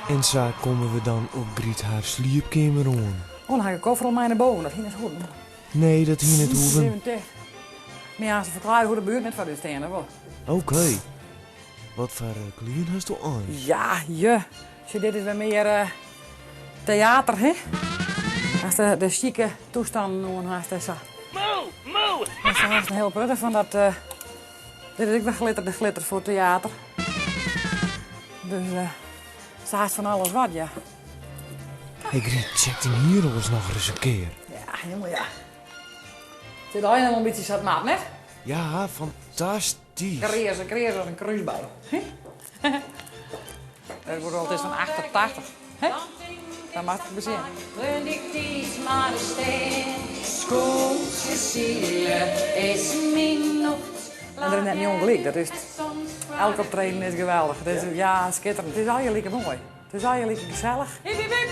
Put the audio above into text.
En sa komme we dan op Gryt har sliepkeamer oan. Oh, dan ha ik de koffer al mei nei boven, dat hie net hoeven. Nee, dat hie net hoeven. Even ticht. Mar ja, se ferklearje hoe de buert net foar ús stean, wol. Oké. Wat foar klean hasto eins? Ja, je. Sjoch, dit is wer mear eh, teater, hè? Ast de, de sjike toestannen oan hast en sa. Moe, moe! Dat is hast in hiel protte fan dat... Uh, dit is ek wer glitter de glitter foar teater. Dus uh, sa hast fan alles wat, ja. Hey Gryt, check dyn hier oars noch ris in kear. Ja, helemaal ja. It sit allegear noch in bytsje sa't moat, net? Ja, fantastysk. Kreas, kreas as in krúsbui. Dat wordt al, it is fan 88. Hè? Dan moat ik besjen. Is myn nocht. En der is net njong gelyk. Dat is, elk optreden is geweldich. Het is, ja, skitterend. It is allegear like moai. It is allegear like gesellich. Hip, hip, hip!